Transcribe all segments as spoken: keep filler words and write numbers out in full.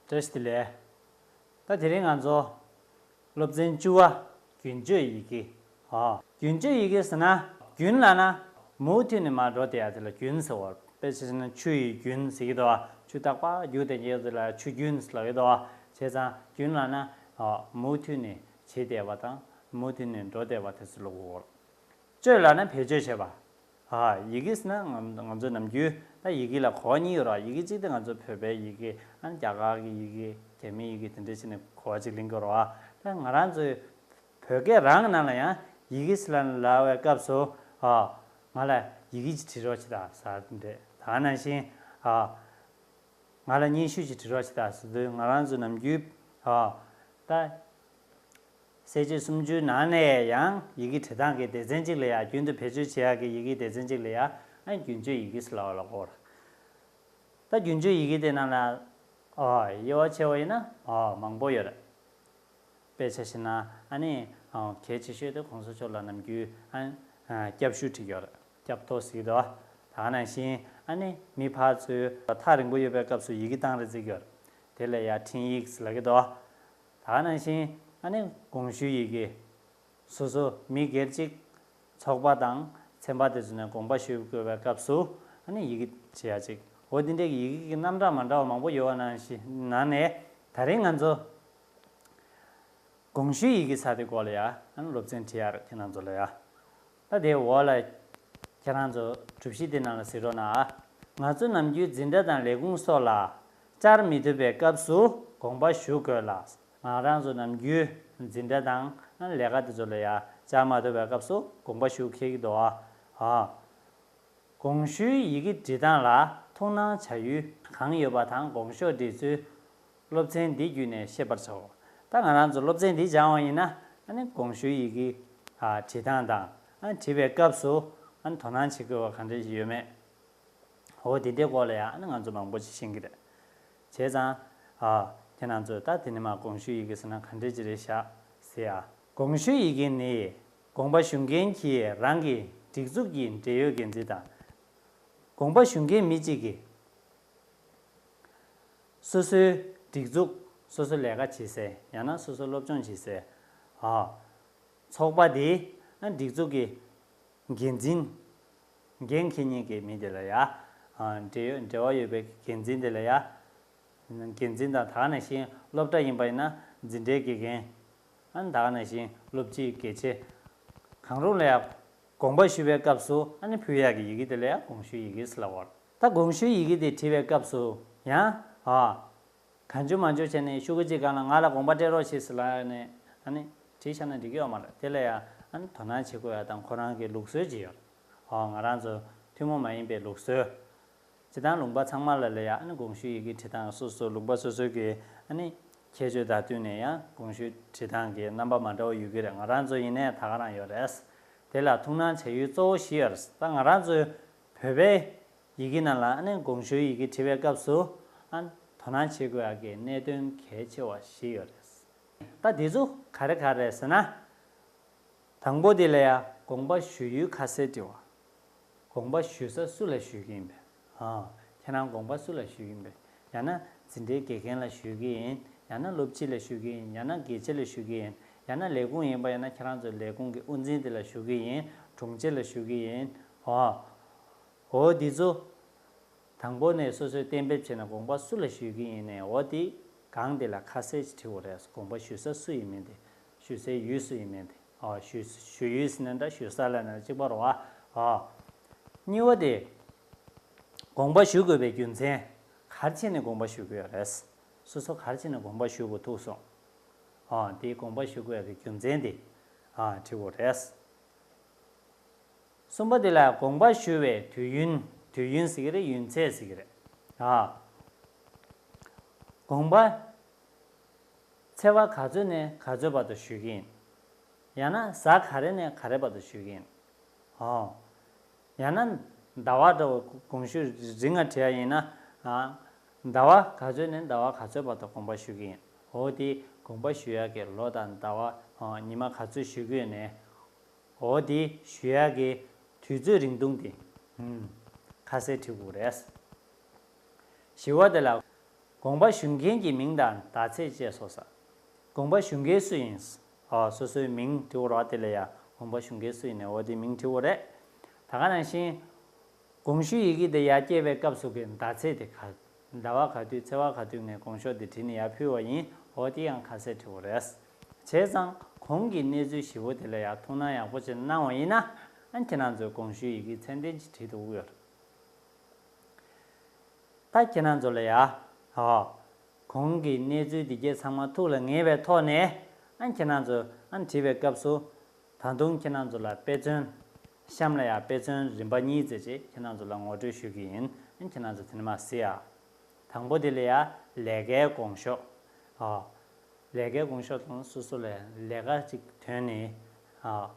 བཀྲ་ཤིས་བདེ་ལེགས། ད་དེ་རིང་ང་ཚོ་སློབ་ཚན་བཅུ་པ་རྒྱུན་སྤྱོད་ཡི་གེ། ཨ། རྒྱུན་སྤྱོད་ཡི་གེ་ཟེར་ན། རྒྱུན་ལབ་ན་མུ་མཐུད་ནས་མར་འགྲོ་བསྡད་ཡ་དེ་ལ་རྒྱུན་ཟེར་བ། དཔེ་ཆ་བཞག་ན་ཆུ་ཡི་རྒྱུན་ཟེར་གྱི་འདུག་བ། ཆུ་རྟག་པར་རྒྱུག་བསྡད་མཁན་དེ་ལ་ཆུ་རྒྱུན་ཟེར་ལབ་ཀྱི་འདུག་བ། བྱས་ཙང་རྒྱུན་ལབ་ན། ཨ། མུ་མཐུད་ནས་བྱེད་བསྡད་པ་དང་མུ་མཐུད་ནས་འགྲོ་བསྡད་པ་དེ་ཚོ་ལ་གོ། སྤྱོད་ལབ་ན་བེད་སྤྱོད་བྱེད་པ། ཨ། ཡི་གེ་ཟེར་ན་ང་ང་ཚོ་ནམ་རྒྱུན་ད་ཡི་གེ་ལ་གོ་བ་གཉིས་ཡོད་རེད། ཡི་གེ་གཅིག་དེ་ང་ཚོ་བོད་པའི་ཡི་གེ། ཨ་ནི་རྒྱ་གར་གྱི་ཡི་གེ། རྒྱ་མིའི་ཡི་གེ། དེ་འདྲ་བྱས་ནས་གོ་བ་གཅིག་ལེན་གྱི་ཡོད་རེད། ད་ང་རང་ཚོའི་བོད་སྐད་རང་གི་ནང་ལ་ཡང་ཡི་གེ་ཟེར་ལབ་པའི་སྐབས་སུ། ཨ། ང་ལ་ཡི་གེ་ཅིག་བྲིས་རོགས་བྱེད་དང་ཟེར་དེ་འདྲ། ད་ག་ནང་བཞིན། ཨ། ང་ལ་སྙན་ཞུ་ཅིག་བྲིས་རོགས་བྱེད་དང་ཟེར་དུས། ང་རང་ཚོ་ནམ་རྒྱུན། ཨ། ད་གསལ་བྱེད་སུམ་ཅུའི་ནང་ནས་ཡང་ཡི་གེ་བྲིས་སྟངས་ཀྱི་སྡེ་ཚན་གཅིག་ལ་ཡ། རྒྱུན་དུ་བེད་སྤྱོད་བྱེད་ཡག་གི་ཡི་གེའི་སྡེ་ཚན་གཅིག་ལ་ཡ། ཨ། རྒྱུན་སྤྱོད་ཡི་གེ་ཟེར་ལབ་པ་ལ་གོ་རེད། ད་རྒྱུན་སྤྱོད་ཡི་གེ་དེ་ནང་ལ། ཨ། དབྱེ་བ་ཕྱེ་བ་ཡིན་ན། ཨ། མང་པོ་ཡོད་རེད། དཔེ་ཆ་བཞག་ན། ཨ་ནི། ཨ། གལ་ཆེ་ཤོས་དེ་གོང་ས་མཆོག་ལ་ནམ་རྒྱུན། ཨ། ཨ། སྐྱབས་ཞུ་བྲིས་ཡོད་རེད། སྐྱབས་ཐོ་ཟེར་གྱི་འདུག་བ། ད་ག་ནང་བཞིན། ཨ་ནི་མི་ཕར་ཚུར་ཐག་རིང་པོ་ཡོད་པའི་སྐབས་སུ་ཡི་གེ་བཏང་རེས་བྱེད་ཀྱི་ཡོད་རེད། དེ་ལ་ཡ་འཕྲིན་ཡིག་ཟེར་ལབ་ཀྱི་འདུག་བ། ད་ག་ནང་བཞིན། ཨ་ནི་དགོངས་ཞུའི་ཡི་གེ། སོ་སོ་མི་སྒེར་གཅིག་ཚོགས་པ་དང་ཚན་པ་དེ་ཚོ་ནས་དགོངས་པ་ཞུ་དགོས་པའི་སྐབས་སུ། ཨ་ནི་ཡི་གེ་བྲིས་ཡ་གཅིག་འོ་དེ་འདྲའི་ཡི་གེ་གི་རྣམ་གྲངས་མ་འདྲ་བ་མང་པོ་ཡོད་པ་ནང་བཞིན། ནང་ནས་ད་རིང་ང་ཚོ་དགོངས་ཞུའི་ཡི་གེ་ཟེར་དེའི་སྐོར་ལ་ཡ། ཨ་ནི་སློབ་ཚན་ཁྲིད་ཡ་རེད་ཁྱེད་རང་ཚོ་ལ་ཡ། ད་དེའི་འོག་ལ་ཁྱེད་རང་ཚོ་གྲུབ་གཞི་དེ་ནང་ལ་གཟིགས་རོགས་གནང་ཨ། ང་ཚོ་ནམ་རྒྱུན་འཛིན་གྲྭ་དང་ལས་ཁུངས་སོགས་ལ་བཅར་མི་ཐུབ་པའི་སྐབས་སུ་དགོངས་པ་ཞུ་དགོས་ལ། ང་རང་ཚོ་ནམ་རྒྱུན་འཛིན་གྲྭ་དང་ལས་ཀ་དེ་ཚོ་ལ་ཡ་བཅར་མ་ཐུབ་པའི་སྐབས་སུ་དགོངས་པ་ཞུ་འཁེལ་གྱི་འདུག་ཨ། ཨ། དགོངས་ཞུའི་ཡི་གེ་འབྲི་སྟངས་ལ་ཐུགས་སྣང་བྱ་ཡུལ་གང་ཡོད་པ་དང་། དགོངས་ཞུ་འབྲི་ཚུལ་སློབ་ཚན་འདི་བརྒྱུད་ནས་ཤེས་པར་བྱའོ། ད་ང་རང་ཚོ་སློབ་ཚན་འདི་སྦྱང་བ་ཡིན་ན། ཨ་ནི་དགོངས་ཞུའི་ཡི་གེ། ཨ། འབྲི་སྟངས་དང་། ཨ། འབྲི་བའི་སྐབས་སུ། ཨ། དོ་སྣང་བྱེད་དགོས་པ་ག་འདྲ་ཞིག་ཡོད་མེད། འོ་དེ་འདྲའི་སྐོར་ལ་ཡང་ང་ཚོ་མང་པོ་ཞིག་ཤེས་ཀྱི་རེད། བྱས་ཙང་། ཨ། ཁྱེད་རང་ཚོས་ད་དེ་ནས་མར་དགོངས་ཞུའི་ཡི་གེ་ཟེར་ན་ག་འདྲ་ཅིག་རེད་ཤག་ཟེར་ཡ། དགོངས་ཞུའི་ཡི་གེ་ནི་དགོངས་པ་ཞུ་མཁན་གྱིས་རང་གི་སྒྲིག་འཛུགས་ཀྱི་འབྲེལ་ཡོད་འགན་འཛིན་དང་། དགོངས་པ་ཞུ་མཁན་མི་གཅིག་གིས་སོ་སོའི་སྒྲིག་འཛུགས། སོ་སོ་ལས་ཀ་བྱེད་སའི། ཡང་ན་སོ་སོ་སློབ་སྦྱོང་བྱེད་སའི། ཨ། ཚོགས་པ་དེའི། ཨ། སྒྲིག་འཛུགས་ཀྱི་འགན་འཛིན། འགན་འཁྱེར་མཁན་གྱི་མི་དེ་ལ་ཡ། ཨ། འབྲེལ་ཡོད། འབྲེལ་བ་ཡོད་པའི་འགན་འཛིན་དེ་ལ་ཡ། འགན་འཛིན་དང་། ད་ག་ནང་བཞིན་སློབ་གྲྭ་ཡིན་པ་ཡིན་ན་འཛིན་གྲྭའི་དགེ་རྒན། ཨ། ད་ག་ནང་བཞིན་སློབ་སྤྱིའི་དགེ་ཆེ། གང་རུང་ལ་ཡ་དགོངས་པ་ཞུ་བའི་སྐབས་སུ། ཨ་ནི་ཕུལ་ཡག་གི་ཡི་གེ་དེ་ལ་ཡ་དགོངས་ཞུའི་ཡི་གེ་ཟེར་ལབ་པ་རེད། ད་དགོངས་ཞུའི་ཡི་གེ་དེ་བྲིས་པའི་སྐབས་སུ་ཡང་། ཨ། གང་བྱུང་མང་བྱུང་བྱས་ནས་ཤོག་གུ་གཅིག་སྒང་ལ་ང་ལ་དགོངས་པ་སྤྲད་རོགས་བྱེད་ཟེར་ལབ་ནས། ཨ་ནི་བྲིས་བཞག་ན་འགྲིག་གི་ཡོད་མ་རེད། དེ་ལ་ཡང་། ཨ་ནི་དོ་སྣང་བྱེད་དགོས་ཡ་དང་ཁོ་རང་གི་ལུགས་སྲོལ་ཅིག་ཡོད་རེད། ཨོ། ང་རང་ཚོ་ཐུན་མོང་མ་ཡིན་པའི་ལུགས་སྲོལ། སྤྱིར་བཏང་ལུང་པ་ཚང་མ་ལ་ལ་ཡ། ཨ་ནི་དགོངས་ཞུའི་ཡི་གེ་འབྲི་སྟངས་སོ་སོ། ལུང་པ་སོ་སོ་གི། ཨ་ནི་ཁྱད་ཆོས་དང་བསྟུན་ནས་ཡང་དགོངས་ཞུ་འབྲི་སྟངས་ཀྱི་རྣམ་པ་མ་འདྲ་བ་ཡོད་ཀྱི་རེད། ང་རང་ཚོ་ཡིན་ནའི་ད་ག་རང་ཡོད་རེད། དེ་ལ་ཐུགས་སྣང་བྱ་ཡུལ་གཙོ་བོ་བཞི་ཡོད་རེད། ད་ང་རང་ཚོའི་བོད་པའི་ཡི་གེ་ནང་ལ། ཨ་ནི་དགོངས་ཞུའི་ཡི་གེ་བྲིས་པའི་སྐབས་སུ། ཨ། དོ་སྣང་བྱེད་དགོས་ཡག་གི་གནད་དོན་གལ་ཆེ་བ་བཞི་ཡོད་རེད། ད་འདི་ཚོ་ག་རེ་ག་རེ་རེད་ཟེར་ན། དང་པོ་དེ་ལ་ཡ་དགོངས་པ་ཞུ་ཡུལ་ཁ་གསལ་འབྲི་བ། དགོངས་པ་ཞུ་ས་སུ་ལ་ཞུ་གི་ཡིན་པས། ཨ། ཁྱེད་རང་དགོངས་པ་སུ་ལ་ཞུ་གི་ཡིན་པས། ཡང་ན་འཛིན་གྲྭའི་དགེ་རྒན་ལ་ཞུ་གི་ཡིན། ཡང་ན་སློབ་སྤྱི་ལ་ཞུ་གི་ཡིན། ཡང་ན་དགེ་ཆེ་ལ་ཞུ་གི་ཡིན། ཡང་ན་ལས་ཁུངས་ཡིན་པ་ཡིན་ན་ཁྱེད་རང་ཚོའི་ལས་ཁུངས་ཀྱི་དབུ་འཛིན་དེ་ལ་ཞུ་གི་ཡིན། དྲུང་ཆེ་ལ་ཞུ་གི་ཡིན། ཨ། འོ་འདི་ཚོ། དང་པོ་ནས་སོ་སོས་གཏན་འབེབས་བྱས་ན་དགོངས་པ་སུ་ལ་ཞུ་གི་ཡིན་ནའི། འོ་དེ་སྒང་དེ་ལ་ཁ་གསལ་ཞིག་བྲི་དགོས་རེད། དགོངས་པ་ཞུ་ས་སུ་ཡིན་མིན་དེ། ཞུ་སའི་ཡུལ་སུ་ཡིན་མིན་དེ། ཨ། ཞུ་ཞུ་ཡུལ་ཟེར་ན་འདྲ། ཞུ་ས་ལབ་ན་གཅིག་པ་རེད་བ། ཨ། གཉིས་པ་དེ། དགོངས་པ་ཞུ་དགོས་པའི་རྒྱུ་མཚན། ག་རེ་བྱས་ནས་དགོངས་པ་ཞུ་དགོས་རེད། སོ་སོ་ག་རེ་བྱས་ནས་དགོངས་པ་ཞུ་དགོས་ཐུག་སོང་། ཨ། དེ་དགོངས་པ་ཞུ་དགོས་ཡག་གི་རྒྱུ་མཚན་དེ། ཨ། བྲི་དགོས་རེད། གསུམ་པ་དེ་ལ་དགོངས་པ་ཞུ་བའི་དུས་ཡུན། དུས་ཡུན་ཟེར་གྱི་རེད། ཡུན་ཚད་ཟེར་གྱི་རེད། ཨ། དགོངས་པ་ཚེས་པ་ག་ཚོད་ནས་ག་ཚོད་བར་དུ་ཞུ་གི་ཡིན། ཡང་ན་གཟའ་ག་རེ་ནས་ག་རེ་བར་དུ་ཞུ་གི་ཡིན། ཨོ། ཡང་ན་ཟླ་བ་འདྲ་བོ་དགོངས་ཞུ་རིང་ང་བྲིས་ཡ་ཡིན་ན། ཨ། ཟླ་བ་ག་ཚོད་ནས་ཟླ་བ་ག་ཚོད་བར་དུ་དགོངས་པ་ཞུ་གི་ཡིན། འོ་དེ་དགོངས་པ་ཞུ་ཡག་གི་ལོ་དང་ཟླ་བ། ཨ། ཉི་མ་ག་ཚོད་ཞུ་གི་ཡོད་ནས། འོ་དེ་ཞུ་ཡག་གི་དུས་ཚོད་རིང་ཐུང་དེ། ཨུམ། ཁ་གསལ་བྲི་དགོས་རེད། བཞི་པ་དེ་ལ། དགོངས་པ་ཞུ་མཁན་གྱི་མིང་དང་ཟླ་ཚེས་བཅས་སོ། ས། དགོངས་པ་ཞུ་མཁན་སུ་ཡིན། ཨ། སོ་སོའི་མིང་བྲིས་དགོས་རེད་བ། དེ་ལ་ཡ་དགོངས་པ་ཞུ་མཁན་སུ་ཡིན་ནའི་འོ་དེ་མིང་བྲིས་དགོས་རེད། ད་ག་ནང་བཞིན། དགོངས་ཞུའི་ཡི་གེ་དེ་ཡར་བསྐྱལ་བའི་སྐབས་སུ་གི་ཟླ་ཚེས་དེ་ག་ཟླ་བ་ག་དུས་ཚེས་པ་ག་དུས་ངས་དགོངས་ཞུ་དེ་བྲིས་ནས་ཡར་ཕུལ་བ་ཡིན། འོ་དེ་ཡང་ཁ་གསལ་བྲིས་དགོས་རེད། བྱས་ཙང་གོང་གི་གནས་ཚུལ་བཞི་པོ་དེ་ལ་ཡ་ཐུགས་སྣང་ཡག་པོ་ཅིག་གནང་བ་ཡིན་ན། ཨ། ཁྱེད་རང་ཚོས་དགོངས་ཞུའི་ཡི་གེ་ཚད་ལྡན་ཅིག་བྲིས་ཐུབ་ཀྱི་ཡོད་རེད། ད་ཁྱེད་རང་ཚོ་ལ་ཡ། ཨོ། གོང་གི་གནས་ཚུལ་འདི་གྱད་ཚང་མ་ཐུགས་ལ་ངེས་པའི་ཐོག་ནས། ཨ། ཁྱེད་རང་ཚོ། ཨ། བྲིས་པའི་སྐབས་སུ། ད་དུང་ཁྱེད་རང་ཚོ་ལ་དཔེ་མཚོན། གཤམ་ལ་ཡ་དཔེ་མཚོན་རིམ་པ་གཉིས་ཙམ་ཅིག་ཁྱེད་རང་ཚོ་ལ་ངོ་སྤྲོད་ཞུ་གི་ཡིན། ཨ། ཁྱེད་རང་ཚོ་དེ་ནས་མར་གཟིགས་ཨ། དང་པོ་དེ་ལ་ཡ་ལས་ཀའི་དགོངས་ཞུ། ཨོ། ལས་ཀའི་དགོངས་ཞུ་དང་སོ་སོ་ལ་ལས་ཀ་ཅིག་དོན་ནས། ཨོ།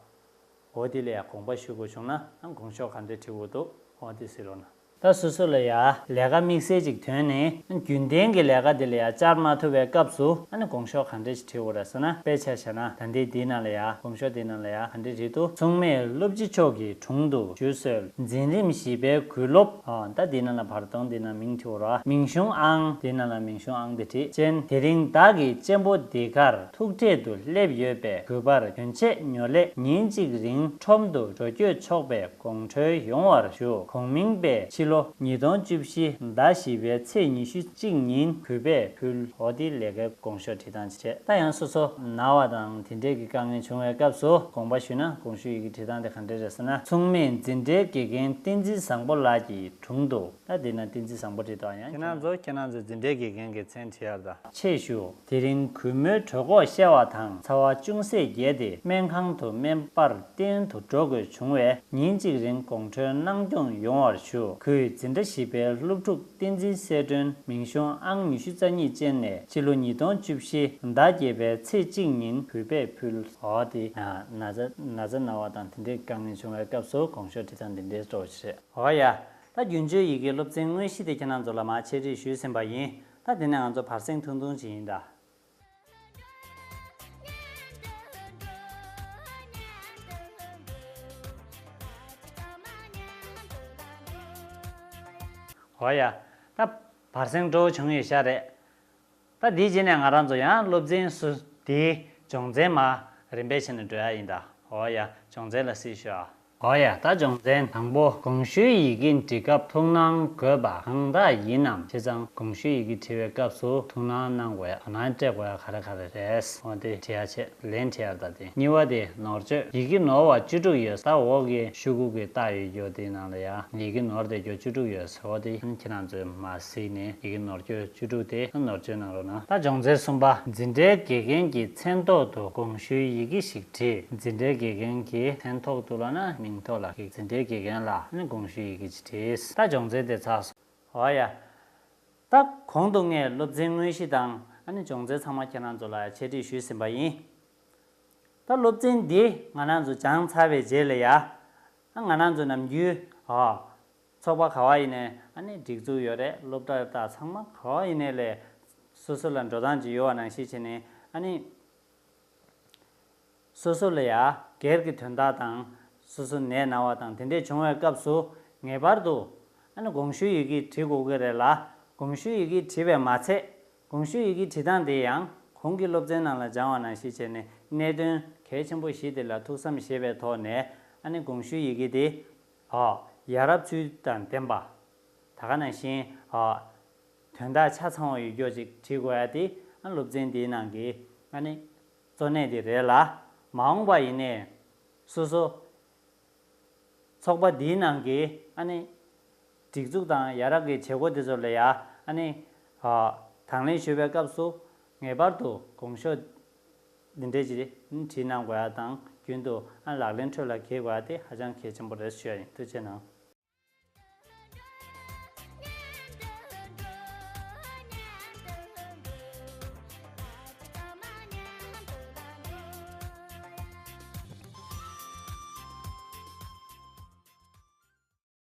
འོ་དེ་ལ་ཡ་དགོངས་པ་ཞུ་དགོས་བྱུང་ན། ཨ། དགོངས་ཞུ་ག་འདྲ་བྲིས་དགོས་འདུག་འོ་དེ་གཟིགས་རོགས་གནང་། ད་སོ་སོ་ལ་ཡ་ལས་ཀ་དམིགས་བསལ་ཅིག་དོན་ནས། ཨ། རྒྱུན་ལྡན་གྱི་ལས་ཀ་དེ་ལ་ཡ་བཅར་མ་ཐུབ་པའི་སྐབས་སུ། ཨ་ནི་དགོངས་ཞུ་ག་འདྲ་ཞིག་བྲིས་དགོས་རེད་ཟེར་ན། དཔེ་ཆ་བཞག་ན་ད་འདི་འདིའི་ནང་ལ་ཡ། དགོངས་ཞུ་འདིའི་ནང་ལ་ཡ་ག་འདྲ་བྲིས་འདུག་མཚུངས་མེད་སློབ་སྤྱི་མཆོག་གི་དྲུང་དུ་ཞུ་གསོལ། འཛིན་རིམ་བཞི་པའི་གུས་སློབ། ཨ། ད་འདིའི་ནང་ལ་བར་སྟོང་འདིའི་ནང་མིང་བྲིས་དགོས་རེད། མིང་གཞུང་ཨང་། འདིའི་ནང་ལ་མིང་གཞུང་ཨང་དེ་བྲིས། ཅན། དེ་རིང་བདག་གི་གཅེན་པོ་འདི་གར་ཐུག་འཕྲད་དུ་སླེབས་ཡོད་པས། གུས་པར་གྱོན་ཆས་ཉོ་སླད་ཉིན་གཅིག་རིང་ཁྲོམ་དུ་འགྲོ་སྐྱོད་ཆོག་པའི་དགོངས་འཁྲོལ་ཡོང་བར་ཞུ། གོང་མིང་པས་ཕྱི་ལོ་ཉིས་སྟོང་བཅུ་བཞི་ཟླ་བཞི་པའི་ཚེས་ཉི་ཤུ་གཅིག་ཉིན་གུས་པས་ཕུལ། འོ་དེ་ལས་ཀའི་དགོངས་ཞུ་བྲིས་སྟངས་བྱས། ད་ཡང་སོ་སོ་ན་བ་དང་དེ་འདྲས་ཀྱི་དཀའ་ངལ་བྱུང་བའི་སྐབས་སུ་དགོངས་པ་ཞུས་ན། དགོངས་ཞུའི་ཡི་གེ་བྲིས་སྟངས་དེ་ག་འདྲས་རེད་ཟེར་ན། མཚུངས་མེད་འཛིན་གྲྭའི་དགེ་རྒན་བསྟན་འཛིན་བཟང་པོ་ལགས་ཀྱི་དྲུང་དུ། ད་འདི་ན་བསྟན་འཛིན་བཟང་པོ་བྲིས་འདུག་ཡང་ཁྱེད་རང་ཚོ། ཁྱེད་རང་ཚོའི་འཛིན་གྲྭའི་དགེ་རྒན་གྱི་མཚན་བྲིས་ཡར་ད། ཆེད་ཞུ། དེ་རིང་གུས་མོའི་གྲོད་ཁོག་བཤལ་བ་དང་ཚ་བ་ཅུང་ཟད་རྒྱས་ཏེ། སྨན་ཁང་དུ་སྨན་པར་བསྟེན་དུ་འགྲོ་དགོས་བྱུང་བས། ཉིན་གཅིག་རིང་དགོངས་འཁྲོལ་གནང་སྐྱོང་ཡོང་བར་ཞུ། གུས། འཛིན་གྲྭ་བཞི་པའི་སློབ་ཕྲུག་བསྟན་འཛིན་གསལ་སྒྲོན། མིང་གཞུང་ཨང་ཉི་ཤུ་རྩ་གཉིས་ཅན་ནས། ཕྱི་ལོ་ཉིས་སྟོང་བཅུ་བཞི་ཟླ་བརྒྱད་པའི་ཚེས་གཅིག་ཉིན་གུས་པས་ཕུལ། འོ་དེ། ན་ཚ་ན་ཚ་ན་བ་དང་དེ་འདྲའི་དཀའ་ངལ་བྱུང་བའི་སྐབས་སུ་དགོངས་ཞུ་བྲིས་སྟངས་དེ་འདྲའི་སྤྲོ་བ་ཞིག་རེད། འོ་ཡ། ད་རྒྱུན་སྤྱོད་ཡི་གེའི་སློབ་ཚན་དངོས་གཞི་དེ་ཁྱེད་རང་ཚོ་ལ་མར་འཆད་ཁྲིད་ཞུས་ཟིན་པ་ཡིན། ད་དེ་ནས་ང་ཚོ་བར་གསེང་ཐུང་ཐུང་ཅིག་ཡིན་ད། འོ་ཡ། ད་བར་གསེང་སྤྲོ་བོ་བྱུང་ཡོད་ཤག་རེད། ད་འདིའི་རྗེས་ནས་ང་རང་ཚོ་ཡང་སློབ་ཚན་སུ་དེའི་སྦྱོང་ཚན་མར་རིམ་པས་བྱས་ནས་འགྲོ་ཡ་ཡིན་ད། འོ་ཡ། སྦྱོང་ཚན་ལ་གཟིགས་ཤོག་ཨ། འོ་ཡ། ད་སྦྱོང་ཚན་དང་པོ། དགོངས་ཞུའི་ཡི་གེ་འབྲི་སྐབས་ཐུགས་སྣང་དགོས་པ་གང་དག་ཡིན་ནམ། བྱས་ཙང་དགོངས་ཞུའི་ཡི་གེ་བྲིས་པའི་སྐབས་སུ་ཐུགས་སྣང་གནང་དགོས་ཡ། དོ་སྣང་སྤྲད་དགོས་ཡ་ག་རེ་ག་རེ་རེད། འོ་དེ་བྲིས་ཡ་བྱས། ལན་བྲིས་ཡ་ད་དེ། གཉིས་པ་དེ་ནོར་བཅོས། ཡི་གེ་ནོར་བ་བཅུ་དྲུག་ཡོད། ད་འོག་གི་ཤོག་གུ་གི་རྟགས་ཡོད་རྒྱུ་དེའི་ནང་ལ་ཡ་ཡི་གེ་ནོར་བསྡད་རྒྱུ་བཅུ་དྲུག་ཡོད། འོ་དེ་ཁྱེད་རང་ཚོས་མར་གཟིགས་ནས་ཡི་གེ་ནོར་རྒྱུ་བཅུ་དྲུག་དེ་ནོར་བཅོས་གནང་རོགས་གནང་། ད་སྦྱོང་ཚན་གསུམ་པ། འཛིན་གྲྭའི་དགེ་རྒན་གྱི་མཚན་ཐོག་ཏུ་དགོངས་ཞུའི་ཡི་གེ་ཞིག་བྲིས། འཛིན་གྲྭའི་དགེ་རྒན་གྱི་མཚན་ཐོག་ཏུ་ལབ་ན་མིང་ཐོག་ལ། འཛིན་གྲྭའི་དགེ་རྒན་ལ་ནི་དགོངས་ཞུའི་ཡི་གེ་ཅིག་བྲིས། ད་སྦྱོང་ཚན་དེ་ཚར་སོང་། འོ་ཡ། ད་གོང་དུ་ངས་སློབ་ཚན་དངོས་གཞི་དང་ཨ་ནི་སྦྱོང་ཚན་ཚང་མ་ཁྱེད་རང་ཚོ་ལ་འཆད་ཁྲིད་ཞུས་ཟིན་པ་ཡིན། ད་སློབ་ཚན་འདི་ང་རང་ཚོ་སྦྱངས་ཚར་བའི་རྗེས་ལ་ཡ། ཨ། ང་རང་ཚོ་ནམ་རྒྱུན། ཨ། ཚོགས་པ་ག་བ་ཡིན་ནའི་ཨ་ནི་སྒྲིག་འཛུགས་ཡོད་རེད། སློབ་གྲྭ་དང་ཚང་མ་ག་བ་ཡིན་ནའི་ལས། སོ་སོ་ལ་འགྲོ་སྟངས་ཅིག་ཡོད་པ་ནང་བཞིན་བྱས་ནས་ཨ་ནི། སོ་སོ་ལ་ཡ་སྒེར་གྱི་དོན་དག་དང་། སོ་སོ་ནད་ན་བ་དང་དེ་འདྲས་བྱུང་བའི་སྐབས་སུ་ངེས་པར་དུ་ཨ་ནི་དགོངས་ཞུའི་ཡི་གེ་བྲིས་དགོས་ཀྱི་རེད་ལ། དགོངས་ཞུའི་ཡི་གེ་བྲིས་པས་མ་ཚད། དགོངས་ཞུའི་ཡི་གེ་བྲིས་སྟངས་དེ་ཡང་གོང་གི་སློབ་ཚན་ནང་ལ་སྦྱངས་པ་ནང་བཞིན་བྱས་ནས་གནད་དོན་གལ་ཆེན་པོ་བཞི་དེ་ལ་ཐུགས་བསམ་བཞེས་པའི་ཐོག་ནས་ཨ་ནི་དགོངས་ཞུའི་ཡི་གེ་དེ། ཨ། ཡ་རབས་ཚུལ་དང་ལྡན་པ། ད་ག་ནང་བཞིན། ཨ། དོན་དག་ཆ་ཚང་བ་ཡོད་རྒྱུ་ཅིག་བྲིས་དགོས་ཡ་དེ་ཨ་སློབ་ཚན་འདིའི་ནང་གི་ཨ་ནི་གཙོ་གནད་དེ་རེད་ལ། མ་འོངས་པ་ཡིན་ནའི་སོ་སོ་ཚོགས་པ་འདིའི་ནང་གི་ཨ་ནི་སྒྲིག་འཛུགས་དང་ཡ་རབས་ཀྱི་བྱེད་སྒོ་དེ་ཚོ་ལ་ཡ་ཨ་ནི། ཨ། དང་ལེན་ཞུ་བའི་སྐབས་སུ་ངེས་པར་དུ་དགོངས་ཞུ་འདི་འདྲས་ཅིག་བྲིས་གནང་དགོས་ཡ་དང་རྒྱུན་དུ་ཨ་ལག་ལེན་ཁྲོད་ལ་འཁེལ་དགོས་ཡ་དེ་ཧ་ཅང་གལ་ཆེན་པོ་རེད་ཞུ་ཡ་ཡིན། ཐུགས་རྗེ་གནང་།